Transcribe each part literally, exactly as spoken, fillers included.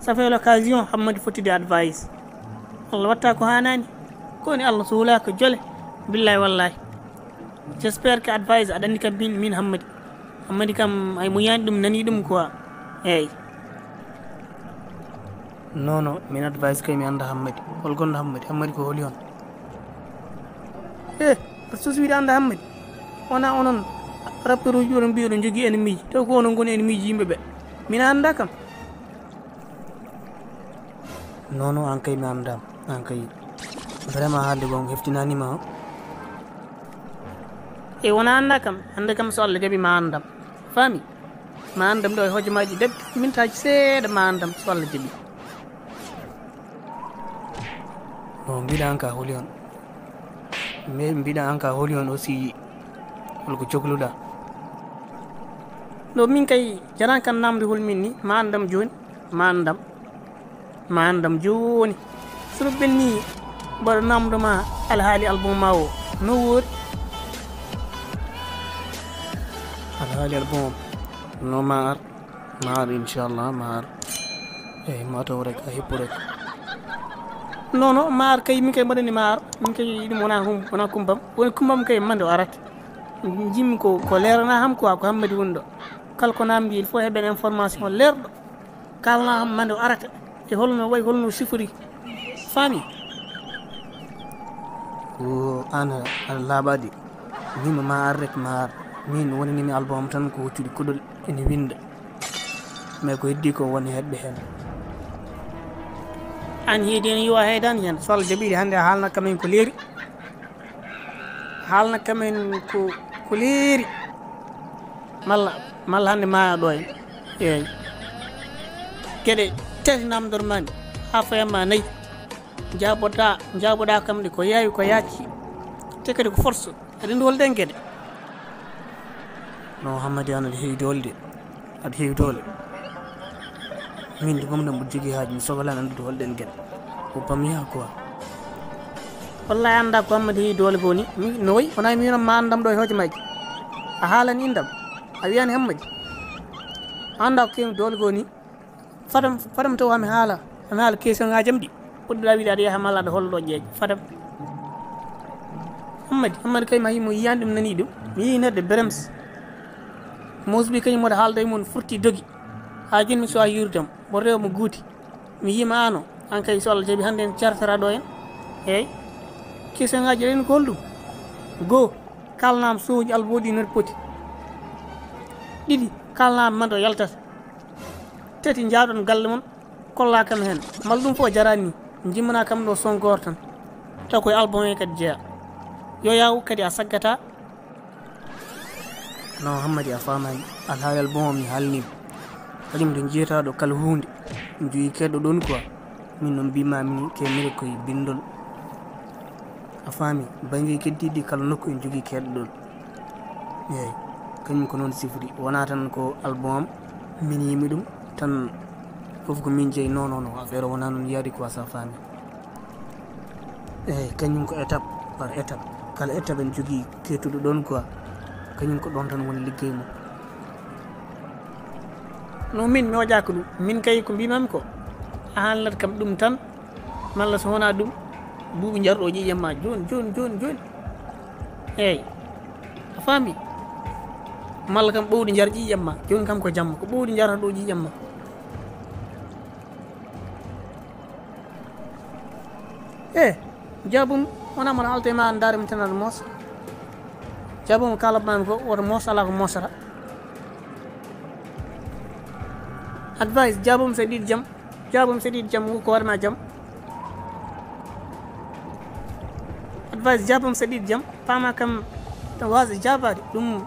Ça fait l'occasion, Hammadi fottude Advice. Allah watta ko hanani. Ko woni Allah so wula ko jole. Billahi wallahi. J'espère que Advice aɗa andi kam min, min Hammadi. Hammadi kam ay mo yani ɗum nani ɗum quoi. Eyyi. Non, non, min Advice kay mi anda Hammadi. Hol gonɗo Hammadi? Hammadi ko holi on? Eh, aɗa suusi wiide anda Hammadi? Wona onon rappeur uji oɗon mbiya oɗon jogii ennemi ji. Taw ko onon ngoni ennemi ji yimɓe ɓe. Min anda kam. Non, non, an kay mi andam. An kay vraiment haalde gon heftinanima o. E wona anda kam, hande kam so Allah jaɓi ma andam. Faami? Ma andam ɗo e hojomaaji debbi, mintaaji seeɗa ma andam so Allah jaɓi. No mbiɗa an ka holi on? Mais mbiɗa an ka holi on aussi, holko cokluɗa? No min kay jaran kan namde hol min ni, ma andam joni, ma andam. Ma andam joni. Sono ɓenni mbaɗa namdo ma alhaali album ma o no woori. Alhaali album no ma ar, ma ar inchallah ma ar. Eyyi ma taw rek a hippu rek. Non non ma ar kay min kay mbaɗani ma ar min kay ɗum wona hum wona kumbam woni kumbam kay mande o arat. Jimmi ko ko leerana ham quoi ko hammadi woni ɗo kala ko namdi il faut heɓen information leerɗo. Kalna am mande o arata e holno wayi holno sifori. Faami? Ko an aɗa laaɓaade. Mima ma ar rek ma ar. Min wonanimi album tan ko hoccude kuɗol ene winnda. Mais ko heddi ko woni heɓɓe heen. An hiidi en yiwa heydani heen so Allah jaɓiɗi hannde a haalna kamen ko leeri. Haalna kamen ko ko leeri. Malla malla hannde maayo ɗo en. Eeyi. Geɗe tati namdormaami haa fayamma nayi. Jaaboɗa jaaboɗa kam ɗe ko yaawi ko yaacci. Te kadi ko force. Aɗa andi holden geɗe. No hammadi an aɗa heewi doole de. Aɗa heewi doole. Min de gomɗo mboɗo jogii haaju mi sohlan anndude holɗen geɗe. Ko pamiya quoi. Wallahi annda ko hammadi heewi doole goo ni. Mi no wayi wona mi wiran ma anndam ɗo e hoojo majji. A haalani inndam. A wiyani hammadi. Annda ko keewmi doole goo ni. Fadam fadam taw hami haala. Hami haala question ngajam ɗi. Puɗɗiɗa wiide aɗa yaha malla aɗa holla ɗo ƴeeƴa fadam. Hammadi hammadi kay ma yimo yiyani ɗum nani ɗum. Mi yii nedde berems. Mosbi kañum mboɗo haalda e mum furti dogi. Ha joni mi sowa yurdam mboɗo rewa mo guuti. Mi yima ano an kay so Allah jaɓi hannde en cartara ɗo en. Eyyi. Question ngaji ɗen ko holɗum? Goo. Kalnam soji alboɗi nder poti. Ɗiɗi. Kalnam mando yaltata. Tati. Jaaɗon galle mon. Kolla kam heen malla ɗum fof jarani ni. Jimmana kam ɗo son goor tan. Taw koye album he kadi jeeya. Yo yaw kadi a saggata. No hammadi a famani alhaali album o mi haalnima. Kañum to jiyataɗo kala hunde. Joyi keɗɗo ɗon quoi. Min noon mbimami ni kemire koye bindol. A faami bannge keddiiɗi kala nokku en jogii keedɗo ɗoon. Eeyi, kañum ko noon sifori wonaa tan ko album am min yimi ɗum tan. Fof ko min jeyi non non non affaire o wonaa noon yaadi quoi sa faami. Eeyi, kañum ko étape par étape kala étape en jogii keetuɗo ɗoon quoi. Kañum ko ɗoon tan woni liggey mum. No min mi waƴaaka ɗum min kay ko mbimami ko a haalnat kam ɗum tan. Malla so wonaa ɗum buuɓi njarɗo ƴiiƴam ma jooni jooni jooni jooni. Eeyi a faami. Malla kam ɓowɗi njar ƴiiƴam ma jooni kam ko jamma ko ɓowɗi njarata ɗo ƴiiƴam ma. E jaabum wona mboɗo halta e ma an ndaare mi tan aɗa moosa. Jaabum kalabmami ko woto moos ala ko moosata. Advice jaabum so ɗiɗi jam. Jaabum so ɗiɗi jam ko warma jam. Advice jaabum so ɗiɗi jam pama kam. Wasa jabade ɗum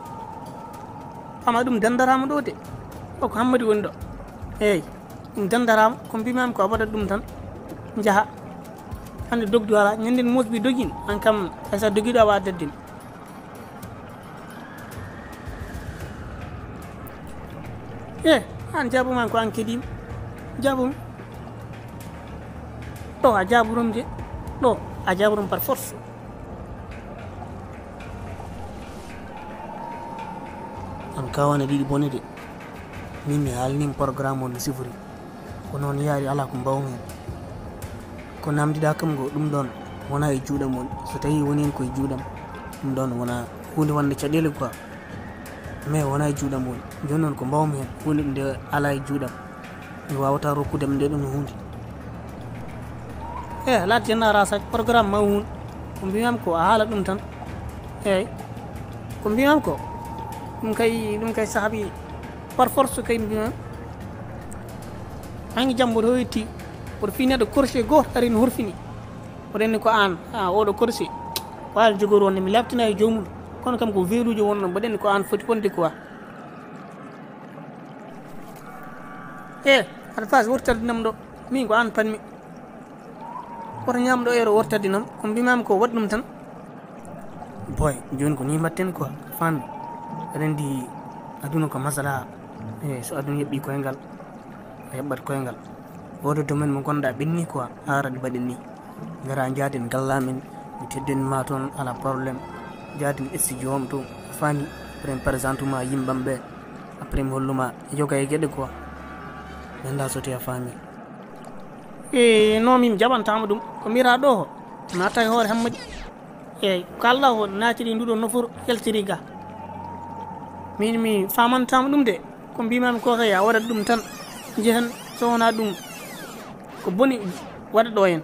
pama ɗum dandarama ɗo de. Koko hammadi woni ɗo. Eyyi. Ɗum dandarama ko mbimami ko a waɗat ɗum tan. Jaha. Hande dogdu ala ñanden mosbi dogin an kam. Haysa dogiɗo awa addadin. E an jaabuma ko an keɗimi. Jaabumi. Ɗo a jaaburum de. Ɗo a jaaburum par force. An kawana ɗiɗi bone de. Min mi haalnima programme on mi sifori. Ko noon yaari, alaa ko mbaawmi heen. Ko naamndiɗaa kam ngo, ɗum ɗoon wonaa e juuɗam woni. So tawii woni heen ko e juuɗam, ɗum ɗoon wonaa huunde wonde caɗeele quoi. Mais wonaa e juuɗam woni. Jooni noon ko mbaawmi heen, huunde nde alaa e juuɗam. Mi waawataa rokkude mo nde ɗoon huunde. Eh, laat jenna rasa programme ma huun. Ko mbiyam ko a haala ɗum tan. Eey. Ko mbiyam ko. Ɗum kay, ɗum kay saabi par force kay mbiyam. Hanki jambo to yetti. Oto fi neɗɗo corse gooto ari no horfini. Oɗen ni ko aan, a oɗo corse. Ko aan jogori wonde mi labtina e joomum. Kono kam ko weeluujo wonno, mboɗen ni ko aan foti wonde quoi. Eh, aɗa faas wurtardinam ɗo. Min ko aan panmi. Woto ñaam ɗo eero wurtardinam. Ko mbimam ko waɗ ɗum tan. Boy, jooni ko ni mbatten quoi. Fanmi. Aɗa anndi aduna ko masala. Eh, so aduna yeɓɓi koyngal, a yeɓɓat koyngal. Woto domaine mo ngonɗa ɓenni quoi. Haara ɗi mbaɗen ni. Ngara njaaden galla men, mi teddin ma toon, ala problème. Njaaden studio am to, fani, après mi présente ma yimɓam ɓe, après mi hollu ma, yoga e geɗe quoi. Mi annda so te a faami. E non, min jaɓantama ɗum. Ko mbiyata ɗo, natta e hoore Hammadi. Eyyi, ko Allah o naatiri nduɗo nofuru, yaltiri ga. Min mi famantama ɗum de, ko mbimami ko kay a waɗat ɗum tan, jehen, so wona ɗum, ko boni waɗa ɗo en.